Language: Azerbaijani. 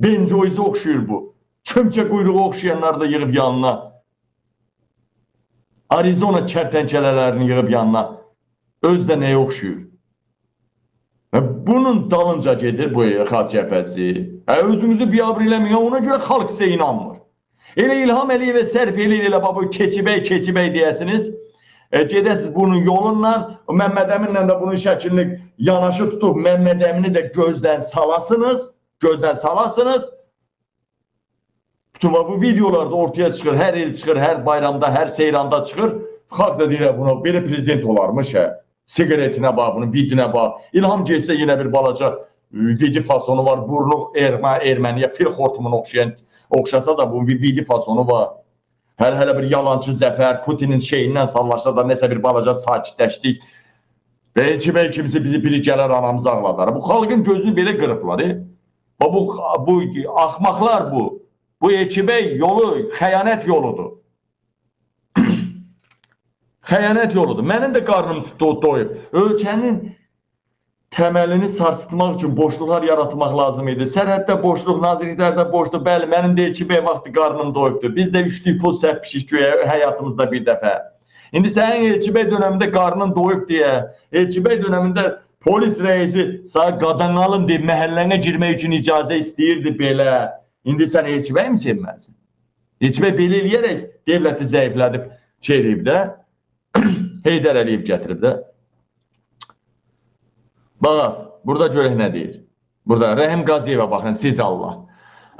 Ben Joyce oxşuyur bu. Çömçə quyruğu oxşayanları da yığıb yanına. Arizona kərtənkələlərini yığıb yanına. Öz də nəyə oxşuyur? Və bunun dalınca gedir bu Xalq Cəbhəsi. Özünüzü biabır eləməyin, ona görə xalq sizə inanmır. Elə İlham Əliyevə sərf eləyir, elə bax bu Keçibəy, Keçibəy deyəsiniz. Gedəsiz bunun yolunla, Məmməd Əminlə də bunun şəklini yanaşı tutub Məmməd Əmini də gözdən salasınız, gözdən salasınız. Bütün bu videolarda ortaya çıxır, hər il çıxır, hər bayramda, hər seyranda çıxır. Xalq da deyir buna, belə prezident olarmış hə. Siqaretinə bax, bunun vidinə bax. İlham gəlsə yenə bir balaca vidi fasonu var, burnu erməniyə fil xortumuna oxşayan, oxşasa da bunun bir vidi fasonu var. Hələ-hələ bir yalancı zəfər, Putinin şeyindən sallaşsa da nəsə bir balaca sakitləşdik. Və Elçi bəy kimisi bizi biri gələr anamızı ağladar. Bu xalqın gözünü belə qırıblar. Bu axmaqlar bu. Bu Elçi bəy yolu xəyanət yoludur. Xəyanət yoludur. Mənim də qarnım doyub. Ölkənin təməlini sarsıtmaq üçün boşluqlar yaratmaq lazım idi. Sərhəddə boşluq, nazirliklərdə boşluq. Bəli, mənim də Elçi bəy vaxtı qarnım doyubdu. Biz də üçlük pul səpmişik göyə həyatımızda bir dəfə. İndi sənin Elçi bəy dönəmində qarnın doyub deyə, Elçi bəy dönəmində polis rəisi sənə qadan alın deyə məhəllənə girmək üçün icazə istəyirdi belə. İndi sən Elçi bəy mi sevməlisən? Elçi bəy belə eləyərək dövləti zəiflədib şey eləyib də, Heydər Əliyev gətirib də. Bax, burada görək nə deyir. Burada Rəhim Qaziyevə baxın, siz Allah.